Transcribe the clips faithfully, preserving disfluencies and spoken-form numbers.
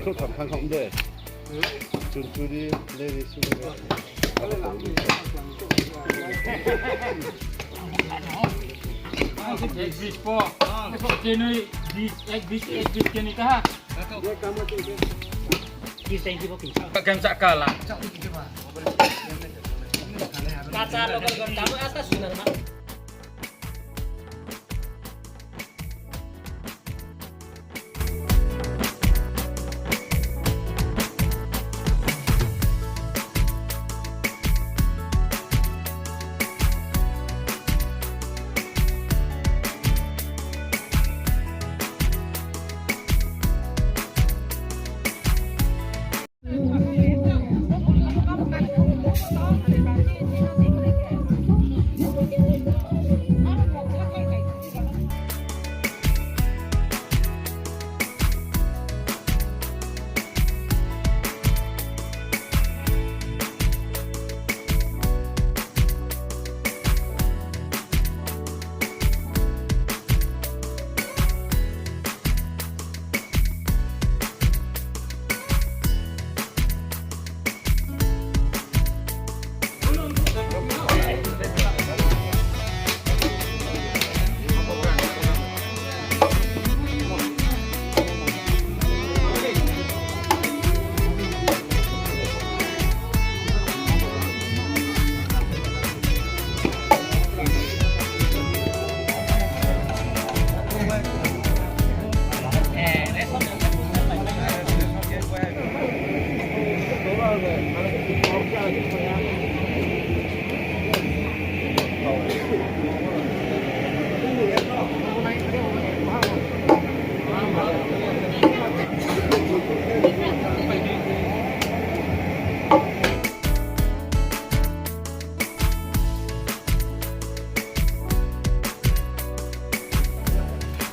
Kau tham thang kham de. Chun churi, le ri su. Ek bis po. Kenui bis, ek bis, ek bis kenui kaha. Kem sa kala. Kacha local gom tamu asta sunar ma.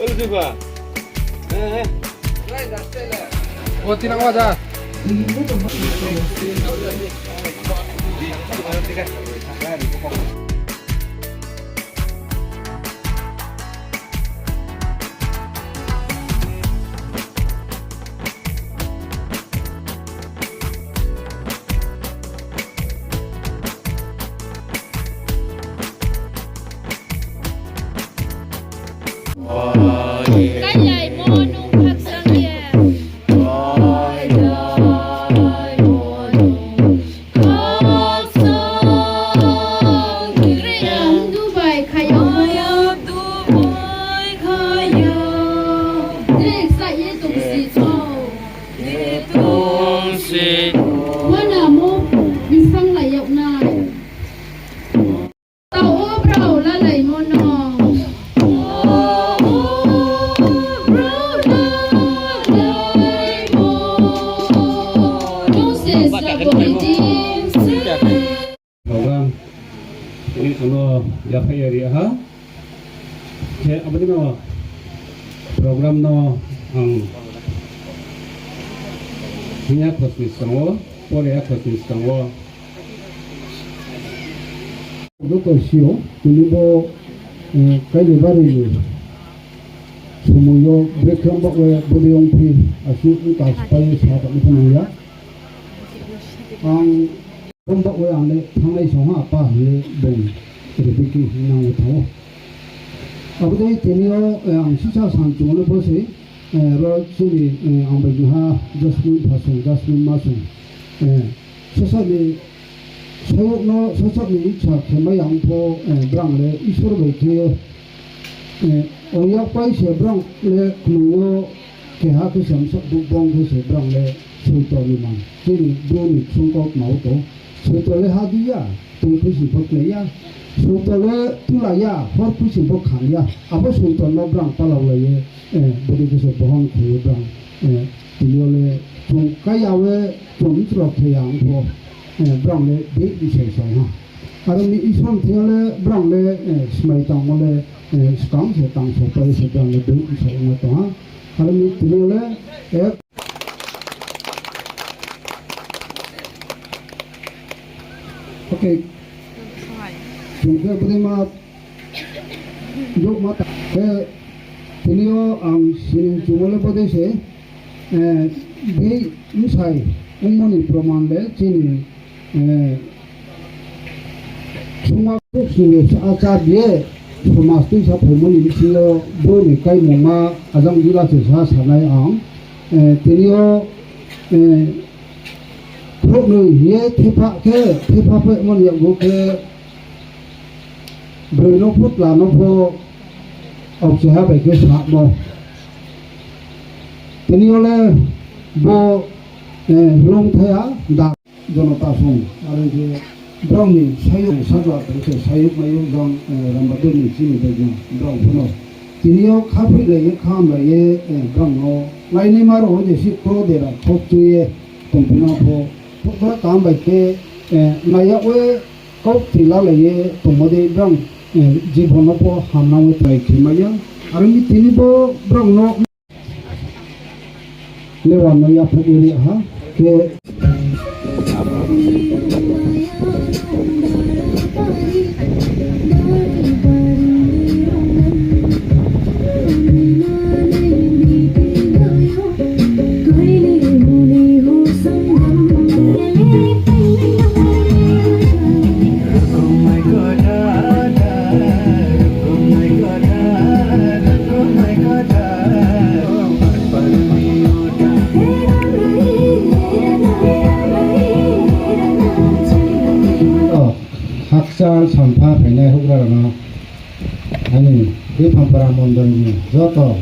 Olu sipa. Eh, eh. O, tinang wa da. Kailaimo nung khakchang ye. Dubai khayo. Dubai khayo. Drei sa ye tongsi cho. Tongsi. Wanamo bsang lai yag nai. Tao o brao lalaimo no. Brao lalaimo. Nung se sabo iti. Program ini sono yaphai ya ri ha. Khe abo dei no program no ang hing ya khosni skang wo, pore ya khosni skang wo. Joto sio, tini bo, eh, Kailabari ni somoi yo brekhe ong baoh ye bodei ongphi, asuh ongka spai ye sa tongmo pho nang ya. Ang ong baoh ye ang le thanngnai song ha apa hing ye bung rebeki hing nang ye thanng ou. Abo dei tini yo, eh, ang sisa san chung le bo se, eh, ro chini, eh, ang bai ha Jasmine phasung, Jasmine masung, eh, Sasaoh ni, sasaoh no, sasaoh ni icha khe mai ya ong pho, eh, brang le Isor bai khe, eh, ong ya pai se brang le klung yo keha khe se msa buk bong khe se brang le Soitor ni mang. Chini Bru ni ksung kau kma wo to. Soitor le ha di ya, tui phuising pho klái ya. Soitor le tula ya, hor phuising pho khang ya. Abo Soitor no brang palau lai ye, eh, bodei khe se bohon khe ye brang, eh, tini yo le chung kaya we, chung mtro khe ya ong pho, eh, brang le bihih ni se song ha. Aro ni Isor thing yo le brang le, eh, smai tangmo le, eh, skang se tang so pai se brang le bihih ni se ong tong ha. Aro ni tini yo le, eh, okay. Chung khe bodei ma Yokma ta khe, tini yo ang sining chumo le bodei se, eh, Bihih bsai ongmo ni proman le chini, eh, sungma khuksung ye sa cha biye, somaj tuisa phaimo ni bsing yo brouh ni kaimungma ajang jila se sa sanai ang. Eh, tini yo, eh, khrouhnoi ye thepha khe, thepha phaimo ni yakgu khe, broi no pho tla no pho aokchaiha bai khe samo. Tini yo le bo, eh, longthai ya da. Jonota song, are je brao ni sayouh, sajla tong se sayouh maiyouh jang, eh, Rambador ni chini bai jang brao pho no. Tini yo khaphoihlai ye, khamlai ye, eh, brao no lainaima rao je si kro dera khokchu ye tongphi no pho, phuhbra kaham bai khe, eh, naiya we, kau kti lalai ye tongmo dei brao, eh, jibon no pho hamnang ye try khe mai ya. Aro mi tini bo brao no lewa no yaphaih ye ri ha khe. Khakchang sampha phainai houhgra rao no, aini Biphampara mondol ni joto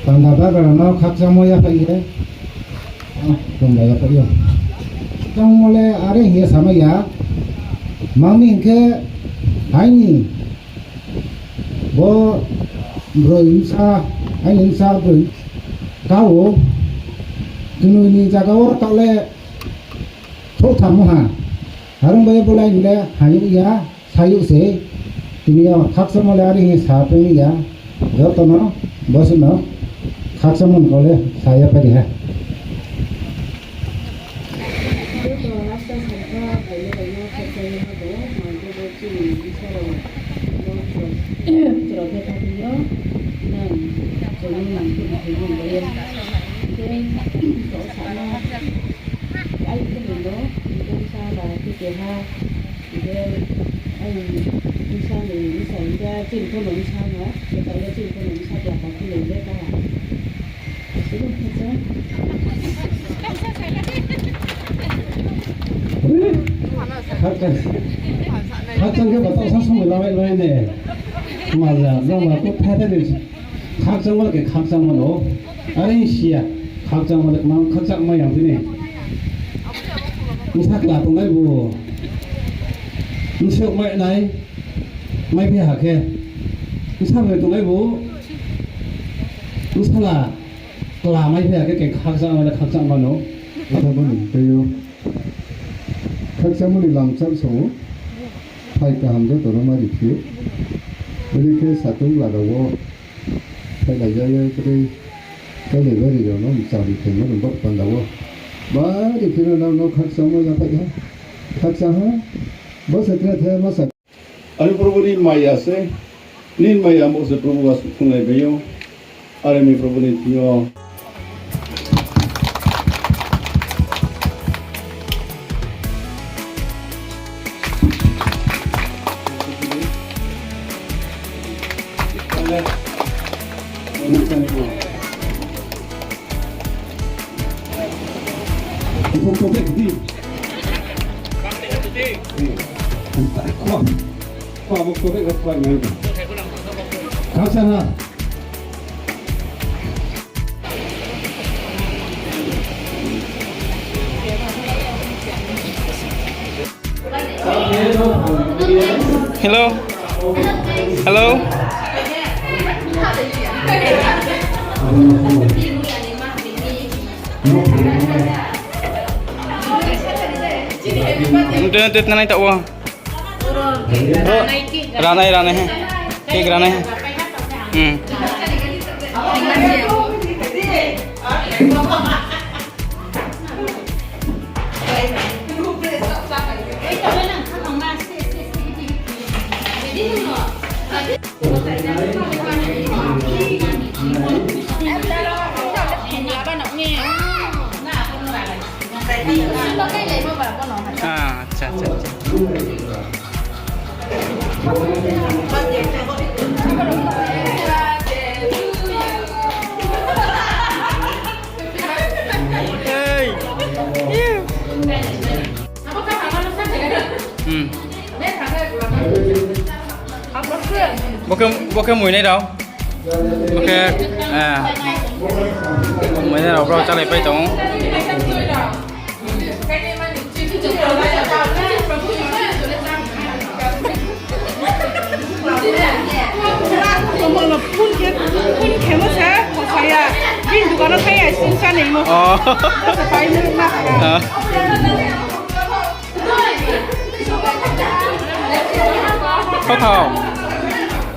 panda bagra rao no khakchangmo yaphaih ye, ah, tongba yaphaih yo. Khakchangmo le are hing ye samai ya, mami hing khe aini bo broi bsa, aini bsa broi kau, knoi ni zaga wo taoh le thouh thanngmo ha. Arong bai bo lai ni le hayouh ya, sayouh se. Tini yo khakchangmo le are hing ye sa pai ya. Joto no, bo se no, khakchangmo ni kau le sa ya pai di ha. Hing khe, ai, khe ni no, hing khe bsa ba khe keha, hing khe, ai, bsa ni bsa hing khe, chini pho no bsa ha, khe taoh le chini pho no bsa ya, ba khe ni le ka ha. Asuh no khe sa. Khakchang, khakchang khe ba taoh sa song bai lamai lamai ne. Maja, brao ba khe thai thai ni. Khakchangmo le khe khakchangmo no. Are si ya, khakchangmo le kma khakchang mai yang tini. Bsa kla tongnai bu. Bsa mai nai, mai phi ha khe. Bsa mai tongnai bu. Bsa la kla mai phi ha khe, khe khakchang mai le khakchang ma no. Bsa bo ni tei yo. Khakchangmo ni lamchak song ou. Phai kaham joto no ma ri phi ou. Bini khe satung lada wo. Phailai ya ye khe, khe le bari rao no mchang ri phaimo ni bak panda wo. Bari khe no nang no khakchangmo yaphaih ha. Khakchang ha. Bo se tre the ma sa. Are Probu ni maya se, nini maya bo se Probu asuh thunglai bai ou. Are mi Probu ni thing yo. Hello. Hello. Nte, nte, nte, nai ta wo. Ranai, ranai, he. Cake ranai, he. Hmm. Ah, acha, acha, acha. Hey. Hmm. Bo khe, bo khe muinai rao. Bo khe, eh, muinai rao brao chálai pai tong ou. Phone khe, phone khemo se, saya. Bini dukan wo thai ya, sim sa nai mo. Oh. Sa pai mo na. Ah. Thao thao.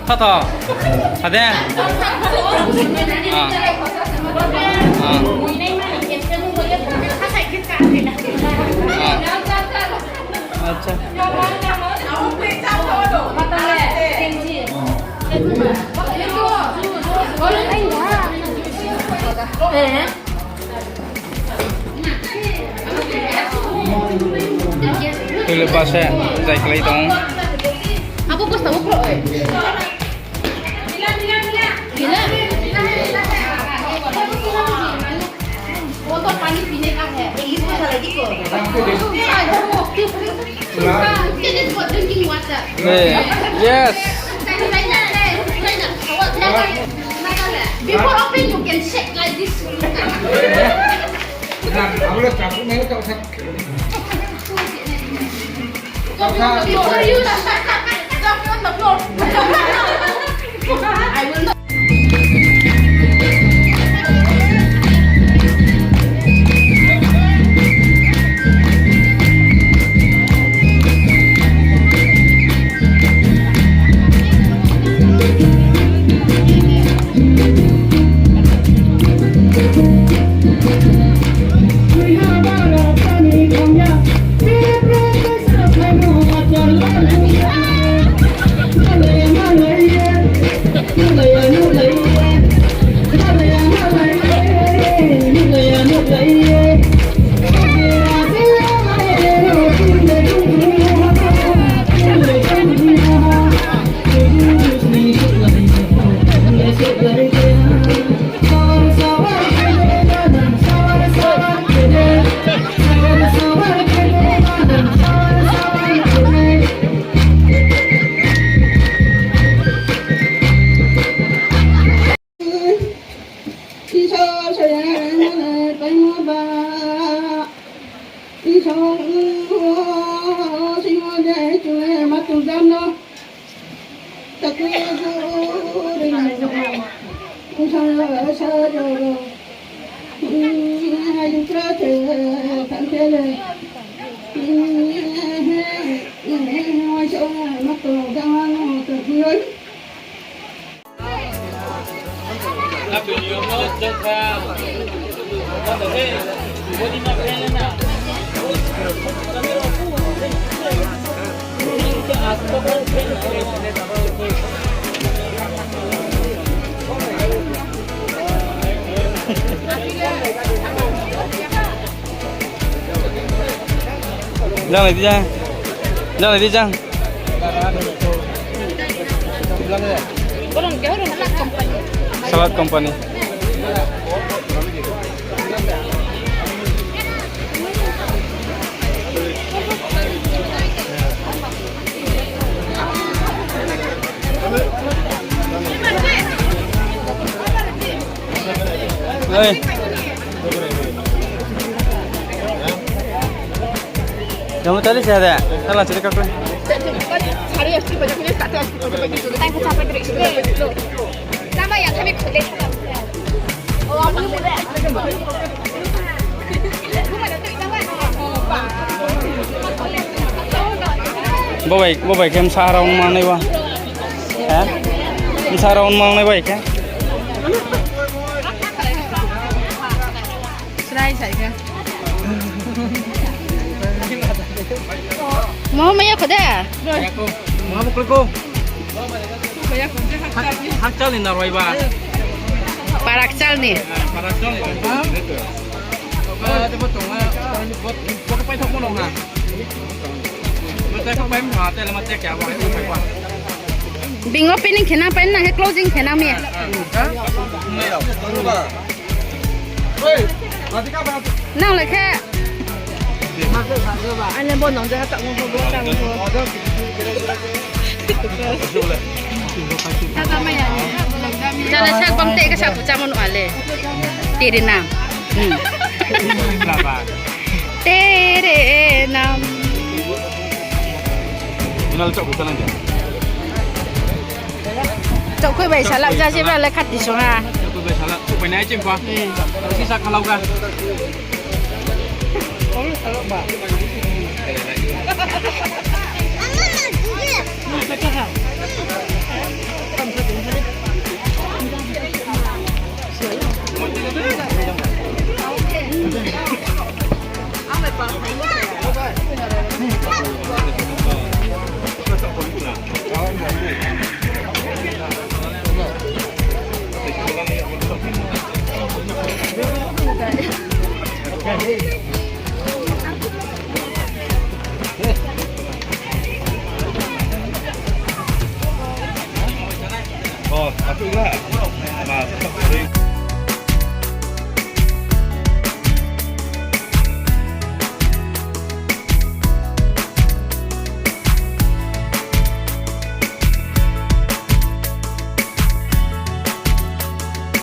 Thao thao. Ade. Ah. Ah. Ah. Acha. Tui le ba se, zai klái tong. Abo bwsa wo khro. Gila. वो तो पानी पीने का है। English में बोला देखो। It is for drinking water. Hey, yes. Before open, you can shake like this. Before you, I will not. Isor saya mane paimo ba. Isor simo de chule matu jano. Takui juri Isor sa joro. Ayu krate tangkele. Isor matu jano takui. Jang lai di jang. Jang lai di jang. Salad company. Oi. Kamu tadi saya ada. Salah cerita kau. Bo bai, bo bai khe bsa round mangnai ba. He? Bsa round mangnai bai khe. Srai sai khe. Mo maya kho de. Mo mo kliko. Hakchal ni na roi ba. Parakchal ni. Parakchal ni. Ba, tebo tonga. Bing opening khe nang pai nang khe closing khe nang mi. Nang le khe. Ane bo nang je ha tak mo bo tak mo. Jala sa bang te ka sa phu chámo nuh ale. Tere nam. Hmm. Tere nam. Chouhkhoi bai salak ja se ba le khati song ha. Chouhkhoi bai salak, chouhkhoi nai chim pa. Hmm. Sisa khalau ga.